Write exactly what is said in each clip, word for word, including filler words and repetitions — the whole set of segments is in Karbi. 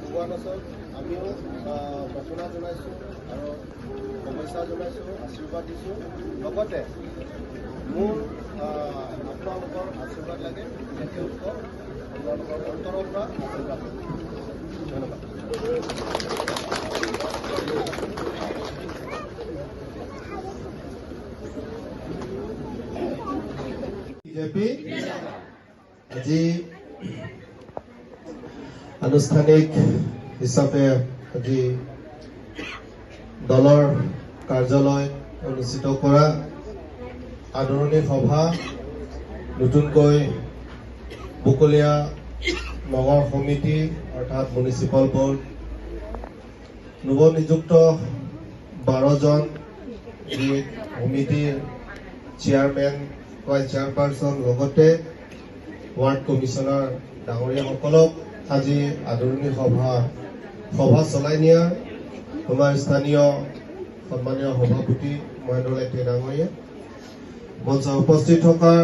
ভগৱানৰ ওচৰত আমিও, আহ, প্ৰাৰ্থনা জনাইছোঁ আৰু শুভেচ্ছা জনাইছোঁ, আশীৰ্বাদ দিছোঁ। লগতে মোৰ, আহ, আপোনালোকৰ আশীৰ্বাদ লাগে, যাতে আপোনালোকৰ অন্তৰৰ পৰা আশীৰ্বাদ লাগে। ধন্যবাদ। বিজেপি আজি আনুষ্ঠানিক হিচাপে আজি দলৰ কাৰ্যালয় অনুষ্ঠিত কৰা আদৰণি সভা, নতুনকৈ বকলীয়া নগৰ সমিতি অৰ্থাৎ মিউনিচিপাল বৰ্ড, নৱনিযুক্ত বাৰ জন যি সমিতিৰ চেয়াৰমেন, ভাইচ চেয়াৰপাৰ্চন লগতে ৱাৰ্ড কমিছনাৰ ডাঙৰীয়াসকলক আজি আদৰণি সভা, সভা চলাই নিয়াৰ আমাৰ স্থানীয় সন্মানীয় সভাপতি মহেন্দ্ৰ লেংথিং ডাঙৰীয়া, মঞ্চত উপস্থিত থকা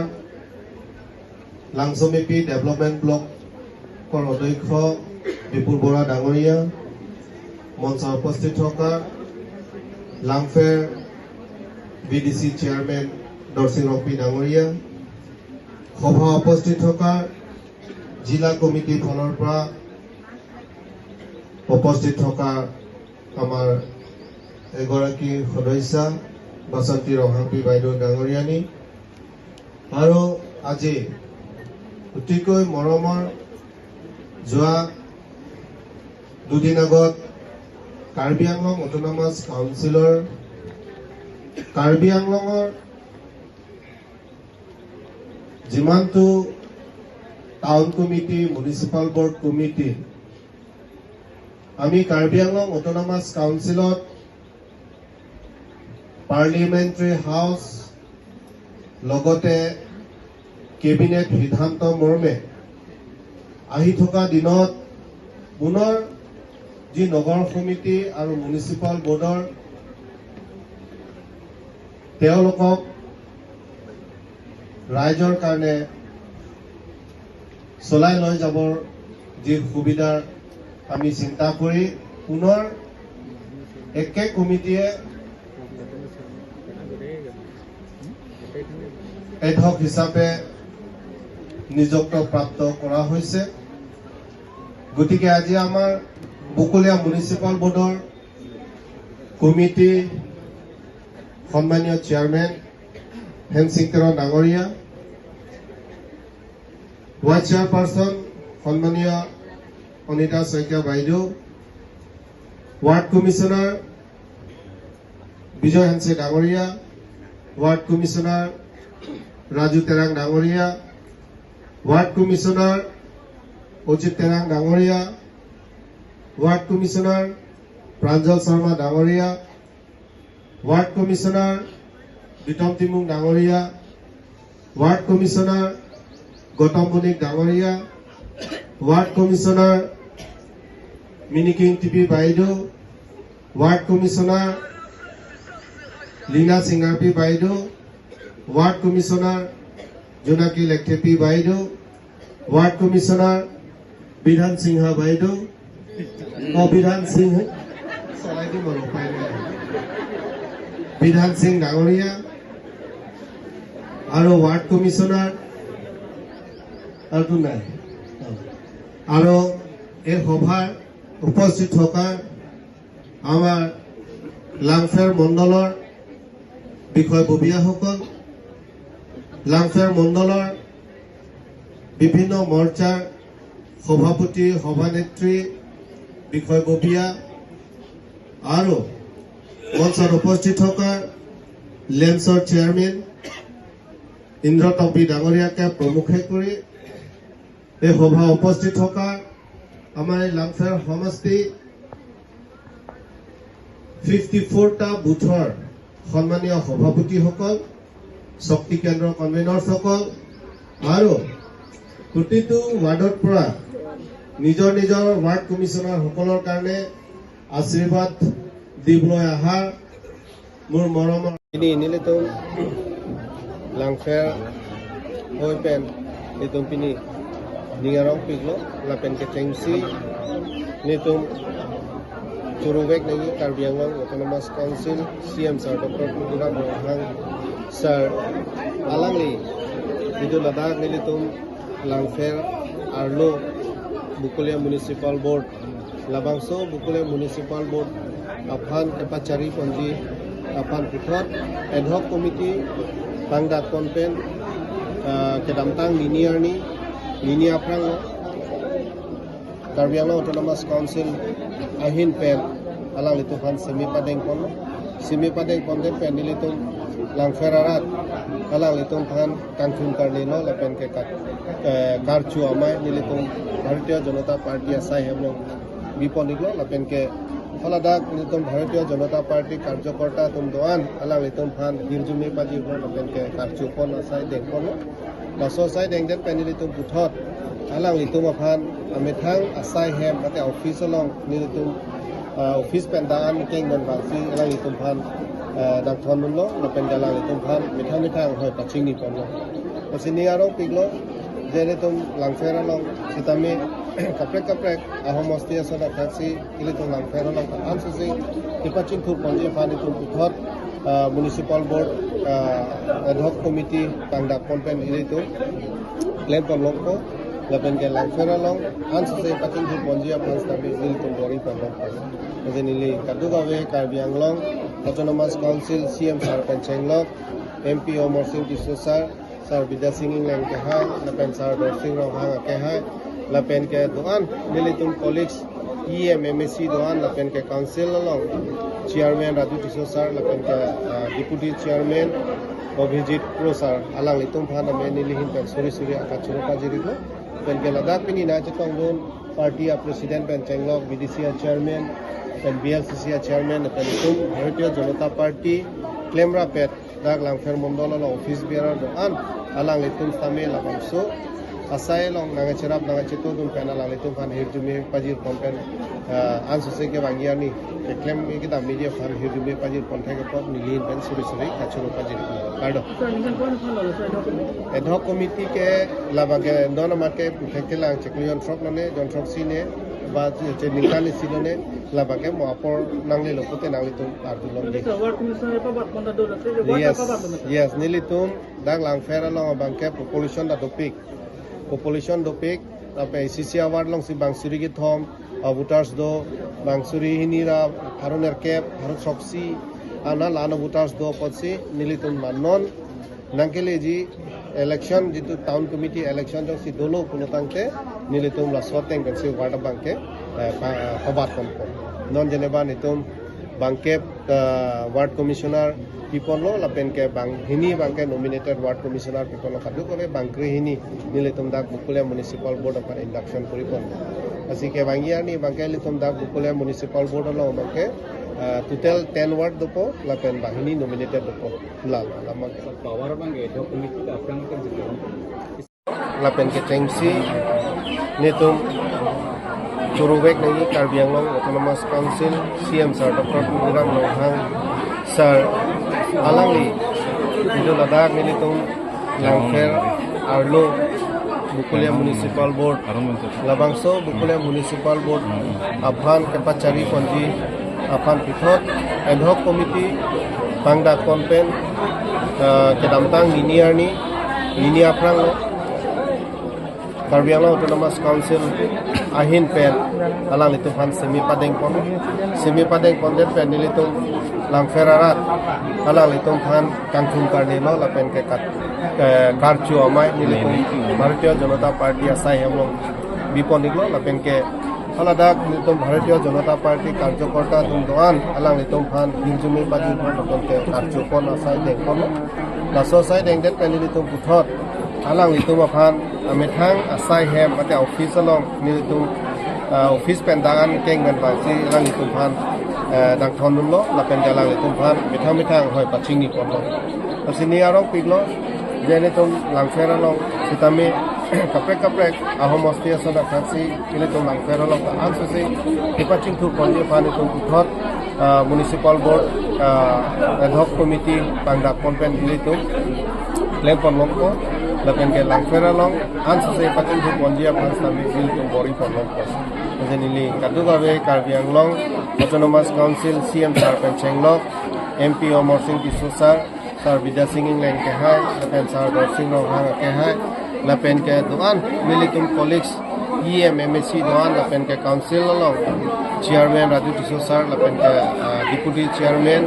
লাংচমিপি ডেভেলপমেণ্ট ব্লকৰ অধ্যক্ষ বিপুল বৰা ডাঙৰীয়া, মঞ্চত উপস্থিত থকা লাংফেৰ ভি ডি চি চেয়াৰমেন দৰচিং ৰংপি ডাঙৰীয়া, সভা উপস্থিত থকা জিলা কমিটিৰ ফালৰ পৰা উপস্থিত থকা আমাৰ এগৰাকী সদস্যা বাসন্তী ৰংহাংপি বাইদেউ ডাঙৰীয়ানী আৰু আজি অতিকৈ মৰমৰ যোৱা দুদিন আগত কাৰ্বি আংলং অট'নমাছ কাউন্সিলৰ, কাৰ্বি আংলঙৰ যিমানটো town committee, municipal board committee, আমি কাৰ্বি আংলং অট'নমাছ কাউন্সিলত পাৰ্লিমেণ্টেৰী হাউচ লগতে কেবিনেট সিদ্ধান্ত মৰ্মে আহি থকা দিনত পুনৰ যি নগৰ সমিতি আৰু মিউনিচিপাল বৰ্ডৰ তেওঁলোকক ৰাইজৰ কাৰণে চলাই লৈ যাবৰ যি সুবিধাৰ আমি চিন্তা কৰি পুনৰ একে কমিটিয়ে এডহক হিচাপে নিযুক্ত প্ৰাপ্ত কৰা হৈছে। গতিকে আজি আমাৰ বকলীয়া মিউনিচিপাল বৰ্ডৰ কমিটি সন্মানীয় চেয়াৰমেন হেমসিং তেৰণ ডাঙৰীয়া, ভাইচ চেয়াৰপাৰ্চন সন্মানীয় অনিতা শইকীয়া বাইদেউ, ৱাৰ্ড কমিছনাৰ বিজয় হানছে ডাঙৰীয়া, ৱাৰ্ড কমিছনাৰ ৰাজু তেৰাং ডাঙৰীয়া, ৱাৰ্ড কমিছনাৰ অজিত তেৰাং ডাঙৰীয়া, ৱাৰ্ড কমিছনাৰ প্ৰাঞ্জল শৰ্মা ডাঙৰীয়া, ৱাৰ্ড কমিছনাৰ বিতম টিমুং ডাঙৰীয়া, ৱাৰ্ড কমিছনাৰ গৌতম বণিক ডাঙৰীয়া, ৱাৰ্ড কমিছনাৰ মিনিকিং টিপি বাইদেউ, ৱাৰ্ড কমিছনাৰ লীনা সিংহাৰপি বাইদেউ, ৱাৰ্ড কমিছনাৰ জোনাকী লেকথেপী বাইদেউ, ৱাৰ্ড কমিছনাৰ বিধান সিংহা বাইদেউ, অ, বিধান সিংহ, চলাই দিব আৰু উপায় নাই। বিধান সিং ডাঙৰীয়া আৰু ৱাৰ্ড কমিছনাৰ আৰুতো নাই। অ। আৰু এই সভাৰ উপস্থিত থকা আমাৰ লাংফেৰ মণ্ডলৰ বিষয়ববীয়াসকল, লাংফেৰ মণ্ডলৰ বিভিন্ন মৰ্চাৰ সভাপতি, সভানেত্ৰী, বিষয়ববীয়া আৰু মঞ্চত উপস্থিত থকা লেমছৰ চেয়াৰমেন ইন্দ্ৰ টংপি ডাঙৰীয়াকে প্ৰমুখে কৰি এই সভা উপস্থিত থকা আমাৰ এই লাংফেৰ সমষ্টি ফিফটি ফ'ৰটা বুথৰ সন্মানীয় সভাপতিসকল, শক্তি কেন্দ্ৰৰ কনভেনাৰ্ছসকল আৰু প্ৰতিটো ৱাৰ্ডৰ পৰা নিজৰ নিজৰ ৱাৰ্ড কমিছনাৰসকলৰ কাৰণে আশীৰ্বাদ দিবলৈ অহা মোৰ মৰমৰ Pini nelitum Langpher hoi pen nelitum pini ning arongpiklo lapen kechengsi Nelitum choro-vek nangji Karbi Anglong Autonomous Council C M sir Doctor Tuliram Ronghang sir alangli video ladak nelitum Langpher arlo Bokolia Municipal Board, labangso Bokolia Municipal Board aphan kepachari ponji aphan puthot ad hoc committee pangdak pon pen, ah, kedamtang nini arni, nini aphrang lo Karbi Anglong Autonomous Council ahin pen alanglitum aphan semi padeng pon, semi padeng pon det pen nelitum Langpher arat alanglitum aphan kangthum karne lo lapen ke kat-, eh, karcho amei nelitum Bharatiya Janata Party asai hem along bipon iklo lapen ke haladak nelitum Bharatiya Janata Party karjokorta atum do-an alanglitum aphan hirjume pajirlo lapen ke karcho pon asai deng ponlo. Laso asai deng det pen nelitum puthot alanglitum aphan amethang asai hem mate office along nelitum, ah, office pen da-an keng pen vangsi alanglitum aphan, ah, dangthon dunlo lapen ke alanglitum aphan methang methang hoi pachingni ponlo. Lasi ning arong piklo je nelitum Langpher along sitame kaprek kaprek ahomosti ason athaksi ilitum Langpher along ta ansose kepachingthur ponji aphan itum puthot, ah, Municipal Board, ah, ad hoc committee pangdak pon pen ilitum klem pon longpo lapen ke Langpher along ansose pachingthur ponji aphan sitame ilitum bor-i pon longpo. Lapen neli kadokave Karbi Anglong Autonomous Council C M sir pen chenglok, M P Amarsing Tisso sir, Sir Bidya Sing Engleng akehai, lapen Sir Dorsing Ronghang akehai, lapen ke do-an nelitum colleagues, E M, M A C do-an, lapen ke council along chairman Raju Tisso sir, lapen ke, ah, deputy chairman Abhijit Kro sir, alanglitum aphan amen neli ahin pen suri suri akachoro pajir iklo, lapen ke ladak pini nangchetongdun party a president pen chenglok, B D C a chairman, pen B L C C a chairman, pen itum Bharatiya Janata Party klem rapet dak Langpher Mondol along office bearer do-an alanglitum sitame labangso asai along nangcherap nangchetongdun pen alanglitum aphan hirjume pajir pon pen, ah, ansose kevangji arni keklem kedam media aphan hirjume pajir pon thek apot neli ahin pen suri suri kachoro pajir iklo. Kardom. Sir, ningkan ko-an aphan lo, sir, ad hoc committee? Ad hoc committee ke labang ke non amat ke puthek kelang chiklo jon throk lo ne, jon throksi ne, ba che ningkan isi lo ne, labang ke mo apor nanglelo pute nanglitum arjulong di. Sir, ward commissioner pabat pon ta do, sir, ward Yes, pabat pon ta. Yes, nelitum dak Langpher along abang ke population ta dopik. Population dopik, ape C C a ward alongsi bang suri kethom a voters do, bang suri hini ra pharo nerkep, pharo throksi, ana la-an a voters do apotsi nelitum ma non nangkeleji election jitu town committee election jongsi dolo pulo tangte nelitum laso ateng pensi ward abang ke, eh, pa-, eh, pabat ponpo. Non jeneba nelitum bangkep, eh, ward commissioner piponlo lapen ke banghini abang ke nominated ward commissioner piponlo, kadokave bang krehini nelitum dak Bokolia Municipal Board aphan induction kori ponlo. Lasi kevangji arni abang ke ilitum dak Bokolia Municipal Board along abang ke, eh, total ten ward dopo lapen banghini nominated dopo. Lal, lamang. Power abang ke ad hoc committee ta aphrang kan sih. Lapen kechengsi nelitum choro-vek nangji Karbi Anglong Autonomous Council C M sir Doctor Tuliram Ronghang sir alangli video ladak nelitum Langpher arlo Bokolia Municipal Board, labangso Bokolia Municipal Board aphan kepachari ponji aphan puthot ad hoc committee pangdak pon pen, ah, kedamtang nini arni, nini aphrang lo Karbi Anglong Autonomous Council ahin pen alanglitum aphan semi padeng pon, semi padeng pon det pen nelitum Langpher arat alanglitum aphan kangthum karne lo lapen ke kat-, ke karcho amei nelitum Bharatiya Janata Party asai hem along bipon iklo lapen ke haladak nelitum Bharatiya Janata Party karjokorta atum do-an alanglitum aphan hirjume pajir pon lapen ke karcho pon asai deng ponlo. Laso asai deng det pen nelitum puthot alanglitum aphan amethang asai hem mate office along nelitum, ah, office pen da-an keng pen vangsi alanglitum aphan, eh, dangthon dunlo lapen ke alanglitum aphan methang methang hoi pachingni ponlo. Lasi ning arong piklo je nelitum Langpher along sitame kaprek kaprek ahomosti ason athaksi ilitum Langpher along ta ansose kepachingthur ponji aphan itum puthot, ah, Municipal Board, ah, ad hoc committee pangdak pon pen ilitum klem pon longpo lapen ke Langpher along ansose pachingthur ponji aphan sitame ilitum bor-i pon longpo. Neli kadokave Karbi Anglong Autonomous Council C M sir pen chenglok, M P Amarsing Tisso sir, sir Bidya Sing Engleng akehai, lapen sir Darsing Ronghang akehai, lapen ke do-an nelitum colleagues, E M, M A C do-an, lapen ke council along chairman Raju Tisso sir, lapen ke, ah, deputy chairman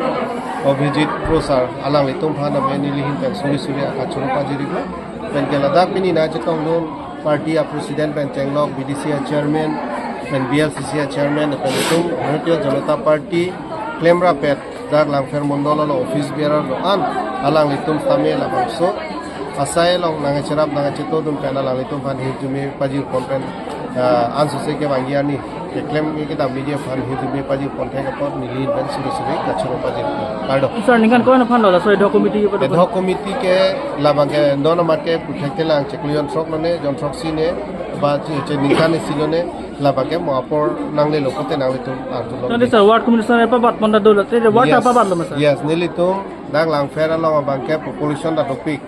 Abhijit Kro sir, alanglitum aphan name neli ahin pen suri suri akachoro pajirlo. Lapen ke ladak pini nangchetongdun party a president pen chenglok, B D C a chairman, pen B L C C a chairman, pen itum Bharatiya Janata Party klemrap-et dak Langpher Mondol along office bearer do-an, alanglitum tame labangso asai along nangcherap nangchetongdun pen alanglitum aphan hirjume pajirpon pen, ah, ansose kevangji arni keklem kedam media aphan hirjume pajirpon thek apot neli ahin pen suri suri kachoro pajirlo. Kardom. Sir, ningkan ko-an aphan lo laso ad hoc committee kepadun? Ad hoc committee ke labang ke non amat ke puthek telang chiklo jon throk lone, jon throksi ne, ba che, che ningkan isi lone, labang ke mo apor nanglelo pute nanglitum arjulo. Tadi sir, ward commissioner pabatpon ta dolo, te ward ta Yes. pabatlo ma sir? Yes, nelitum dak Langpher along abang ke population ta dopik.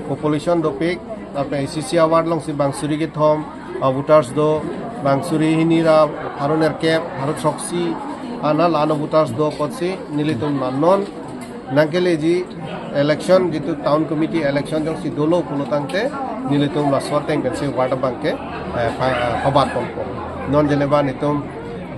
Population dopik, lapen A C C a ward alongsi bang suri kethom a voters do, bang suri hini ra pharo nerkep, pharo throksi, ana la-an a voters do apotsi nelitum non nangkeleji election, jitu town committee election jongsi dolo pulo tangte nelitum laso ateng pensi ward abang ke, eh, pa-, eh, pabatponpo. Non jeneba nelitum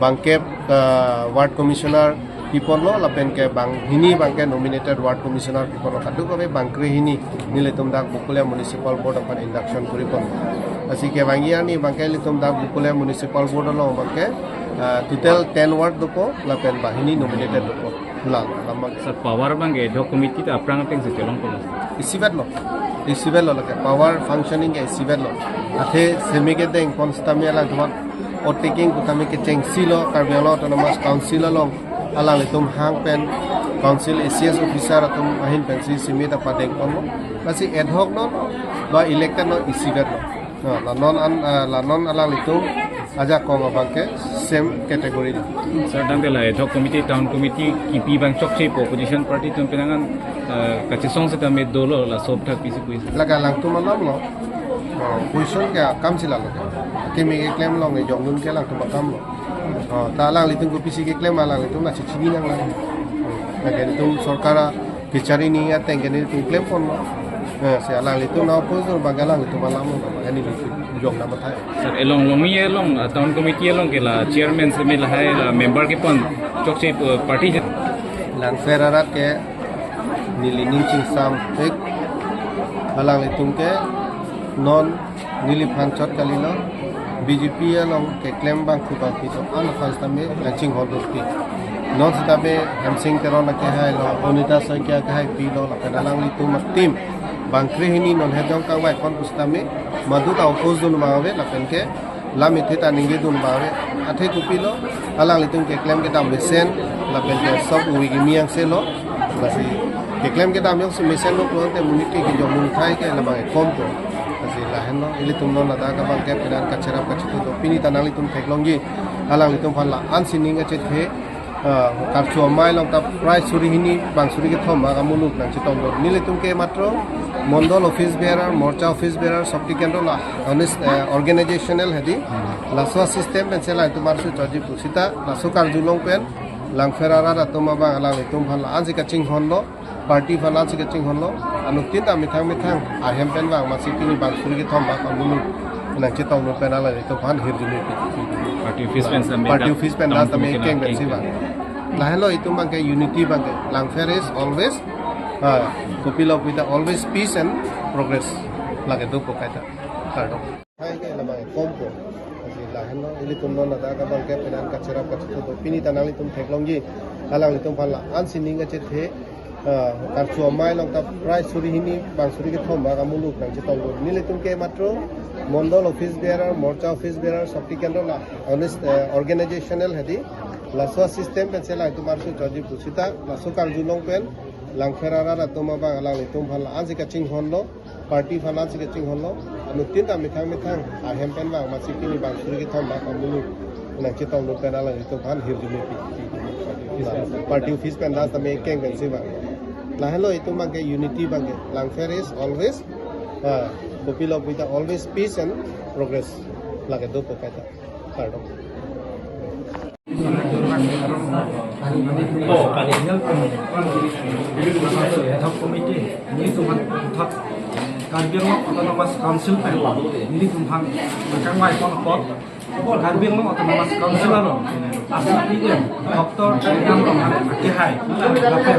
bang kep, eh, ward commissioner piponlo, lapen ke bang hini abang ke nominated ward commissioner piponlo, kadokave bang kre hini nelitum dak Bokolia Municipal Board aphan induction koripon. Lasi kevangji arni abang ke ilitum dak Bokolia Municipal Board along abang ke, ah, total ten ward dopo, lapen bang hini nominated dopo. La, lama. Sir, power abang ke ad hoc committee ta aphrang atengsi chelongpon? Isivet lo. Isivet lo lake. Power functioning ke isivet lo. Athe semi kedengpon sitame alangtum aphan oteking kutame kechengsi lo, Karbi Anglong Autonomous Council along alanglitum hang pen council A C S officer atum ahin pensi simi ta padengponlo. Lasi ad hoc non ba elected non isivet lo. Ah, la non an, ah, la non alanglitum ajakong abang ke same category lo. Sir, tangte la ad hoc committee, town committee kipi abang chokchepo, opposition party atum penang an, eh, kachesong sitame dolo, laso aphuthak pisi pu-i? Lake alangtum alam lo. Oh, position ke akam si lalo. Kimi keklem along ke jongnun ke alangtum akam lo. Oh, ta alanglitum kopisi keklem alanglitum nangchechini nanglang. Lake itum sorkar a kechari ni ateng ke nelitum klemponlo. Eh, si alanglitum na oppose abang ke alanglitum alam lo. Ani nelitum jong na mathai. Sir, along Longmi along, ah, town committee along ke la chairman semi lahai, la member kepon chokche, eh, party je. Langpher arat ke neli ning chingsam pik, alanglitum ke non neliphan chot kalilo, B J P along keklem bangphu bangphi do-an aphan sitame nangchinghon dopik. Non sitame Hemsing Teron akehai lo, Bonita Saikia akehai pilo, lapen alanglitum a team bang kre hini non hedong kangvaipon pusitame, madu ta oppose dun abang ave, lapen ke lam ithe ta ningjedun abang ave. Athe kopilo, alanglitum keklem kedam mesen, lapen ke sob ove kimi angse lo. Lasi keklem kedam jongsi mesen lo pulote monit ke kejong monit thai ke labang ekompo. Lasi lahenlo, ilitum non ladak abang ke penang kacherap kachetong do. Pini ta nanglitum theklongji, alanglitum aphan la-ansi ning kachethe, ah, karchu amei along ta prai suri hini bang suri kethom bang amuluk nangchetong do. Nelitum ke matro mondol office bearer, morcha office bearer, Shakti Kendra la honest, eh, organizational hedi. Laso system pensi alangtum arsu choji pusita, laso karjulong pen Langpher arat atum abang alanglitum aphan la-ansi kachinghonlo, party aphan la-ansi kachinghonlo, anuttin ta methang methang ahem pen bang masi pini bang suri kethom bang amuluk nangchetongdun pen alanglitum aphan hirjume pi. Party office pen sitame Party dak office pen town dak sitame committee keng na pen si keng. Bang. Lahenlo itum abang ke unity abang ke. Langpher is always, ah, kopilo puta always peace and progress. Lake dopo kaita. Kardom. Hai ke labang ekompo. Lasi lahenlo, ilitum non ladak abang ke penang kacherap kachetong do. Pini ta nanglitum theklongji, alanglitum aphan la-ansi ning kachethe, ah, karchu amei along ta prai suri hini bang suri kethom bang amuluk nangchetong do. Nelitum ke matro mondol office bearer, morcha office bearer, Shakti Kendra la honest, eh, organizational hedi. Laso system pensi alangtum arsu choji pusita, laso karjulong pen Langpher arat atum abang alanglitum aphan la-ansi kachinghonlo, party aphan la-ansi kachinghonlo, anuttin ta methang methang ahem pen bang masi pini bang suri kethom bang amuluk nangchetongdun pen alanglitum aphan hirjume pi. Party office pen dak sitame keng pensi bang. Lahenlo itum abang ke unity abang ke. Langpher is always, ah, kopilo puta always peace and progress. Lake dopo kaita. Kardom. Panel pen, ad hoc committee, nelitum aphan thot Karbi Anglong Autonomous Council pen nelitum aphan kangvai pon apot, Karbi Anglong Autonomous Council along asa P M Doctor Tuliram Ronghang akehai lapen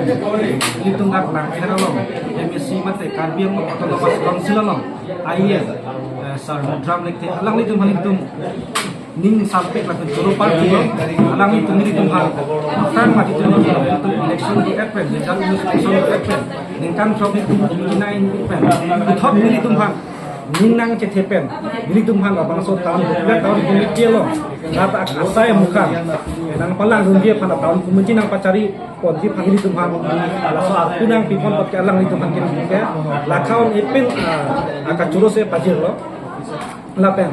nelitum dak Langpher along M A C mate Karbi Anglong Autonomous Council along I E M, eh, Sir Mudram Lekthe, alanglitum aphan nelitum ning sampek lapen choro party lo, alanglitum nelitum aphan, aphrang mati tu nelitum election do-et pen, general election do-et pen, ningkan throk nelitum committee nai pen, puthot nelitum aphan ning nangchethe pen, nelitum aphan labangso town, town committee along rat asai mukha nangpalang dunji aphan, town committee nangpachari ponji aphan nelitum aphan laso arpu nangpi pon apot ke alanglitum aphan ke, ke la khang-un-e pen, ah, akachoro si pajirlo. Lapen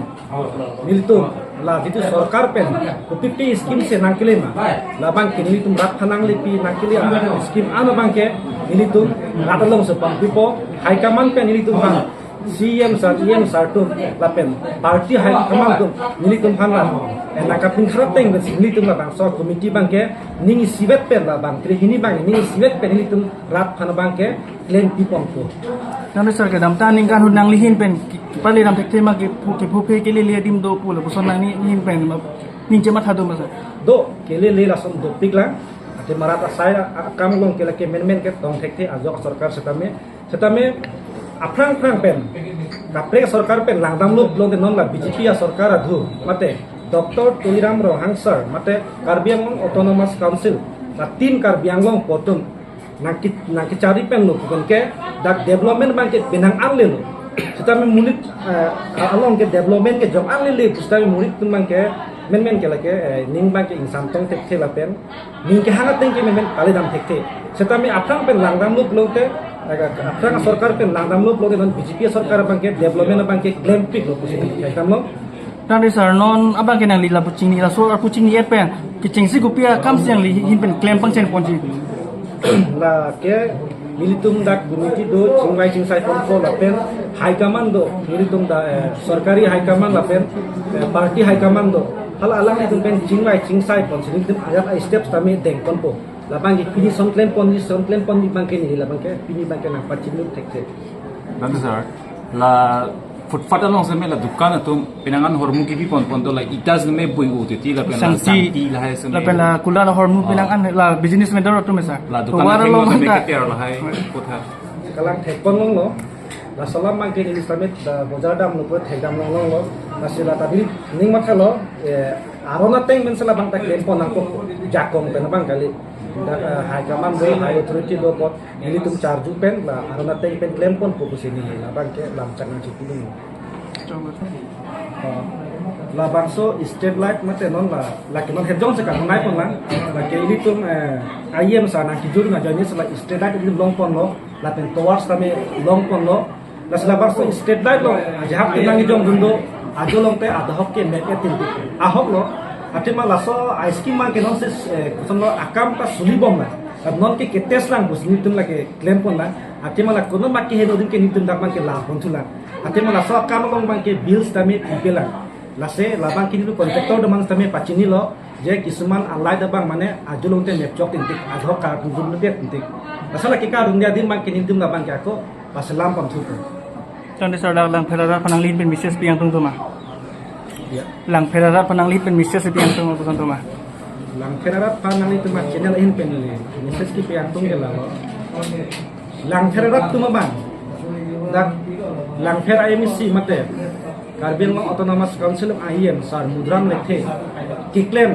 nelitum la jitu sorkar pen kopipi scheme si nangkele ma, labang ke nelitum rat aphan nanglepi nangkele scheme an abang ke nelitum rat along si pangpipo, high command pen nelitum aphan C E M sir, E M sir atum lapen party high command atum nelitum aphan la, eh, nangkapingkhar ateng pen nelitum labangso committee abang ke ning isivet pen, labang krehini abang ning isivet pen nelitum rat aphan abang ke klempi ponpo. Nang sir, kedamtang aningkan ahut nangli ahin pen ki-, kepale dam thekthe ma, kephu, kephuphe kelele adim do pu lapuson nangli ahin pen ma, ning chematha do ma sir? Do, kelele lason dopik lang. Athema rat asai a-, akam along ke lake menmen ke tong thekthe ajok sorkar setame. Setame aphrang aphrang pen kaprek sorkar pen langdamlo pulote non la B J P asorkar adhu mate Doctor Tuliram Ronghang sir mate Karbi Anglong Autonomous Council la Team Karbi Anglong pu atum nangke-, nangkechari penlo pu ke dak development abang ke penang anglelo. Setame monit, eh, along ke development ke jong anglele, setame monit atum abang ke menmen ke lake, eh, ning abang ke ingsamtong thekthe lapen ning kehang ateng ke menmen kale dam thekthe. Setame aphrang pen langdamlo pulote, eh, aphrang sorkar pen langdamlo pulote non B J P sorkar abang ke development abang ke klempiklo pusi nangkehang damlo. Tangte sir, non abang ke nangli lapu chingni, laso arpu chingni-et pen kechengsi kopi akam si nangli ahin pen klem pangcheng ponji? Lake nelitum dak committee do, chingvai chingsai ponpo lapen high command do, nelitum dak, eh, sorkari high command lapen, eh, party high command do. Hala alanglitum pen chingvai chingsai ponsi nelitum ajat a-steps tame deng ponpo. Labang ke pini son klem ponji, son klem ponji abang ke neli labang ke pini abang ke nangpachini thekthe. Tangte sir, la footpath along setame la dukan atum penang an hormu kipi pon pon do, la ita setame bui u titi lapen la sangti, sangti lahai setame lapen la kulat ahormu, ah, penang an la business matter atum sir. La dukan tovar athengno along setame ta keter lahai kotha. Kalang thek pon longlo. Laso alam abang ke neli setame ta bojar damlo pu thek dam longlonglo. Lasi la ta neli ning mathalo, eh, aron ateng pen si labang ta klem pon nangkok jakong pen abang kali. Dak, eh, high command do, high authority do apot nelitum charju pen la aron ateng pen klem ponpo pusi neli labang ke lam chang nangchipidun. Oh. Labangso street light mate non la, lake non hejong se kanai pon lang. Lake ilitum, eh, I E M sir nangkejur nangjoine si la street light ilitum long ponlo, lapen tovar setame long ponlo. Lasi labangso street light lo, ajahak ke nangkejong dun do, ajo along te ad hoc ke mep-et tin tin. Ahok lo, athema laso a-scheme abang ke non si, eh, koson lo akam ta suli bom la. Lap non ke ketest lang pusi nelitum lake klem pon lang. Athema la kono ma keheno adim ke nelitum dak abang ke la pon thu lang. Athema laso akam along abang ke bills tame pipe lang. Lasi labang ke nelitum contractor atum abang tame pachinilo, je kisuman a-light abang mane ajo along te mep chok tin tin, ad hoc kardun dun tin tin. Laso lake kardun dia adim abang ke nelitum labang ke ako paselam pon thu. Tangte sir, dak Langpher arat aphan nangli ahin pen message pi ingtung tuma? Ya. Langpher arat aphan nangli ahin pen message pi ingtung, koson tuma? Langpher arat aphan nanglitum a-channel ahin pen message kipi ingtung ke lalo. Langpher arat atum abang, dak Langpher I M A C mate Karbi Anglong Autonomous Council I E M sir Mudram Lekthe keklem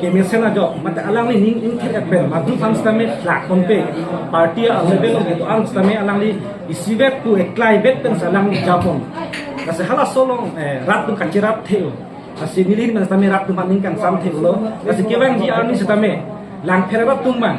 kemesen ajok mate alangli ning ingthir-et pen madu aphan setame lak ponpe, party a-level along kedo-an setame alangli isivet pu eklaivet pen si alangli japon. Lasi halaso along, eh, rat atum kacherap the-o. Lasi neli ahin pen setame rat atum aphan ning kangsam the-olo. Lasi kevangji arni setame Langpher arat atum abang,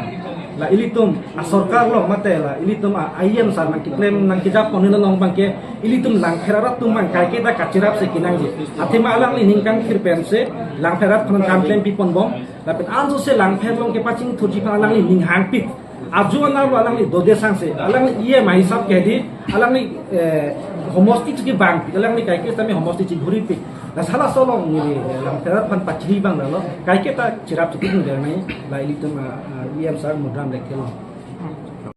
la ilitum asorkar along mate la ilitum a-I E M sir nangkeklem nangkejapon along abang ke ilitum Langpher arat atum abang kaike ta kacherap si kenangji. Athema alangli ning kangthir pensi Langpher arat aphan kam klem pipon bom. Lapen anso si Langpher along kepachingthurji aphan alangli ning hangpik. Ajo anerlo alangli dode sangse, alangli E M I hisap ke di, alangli, eh, homosti chiki bang, alangli kaike setame homosti chibhuri pi. Laso laso along neli Lamthe Rat aphan pachini abang lalo. Kaiketa cherap chitik nang dei nai, la ilitum, ah, ah, E M sir Mudram Lekthe along.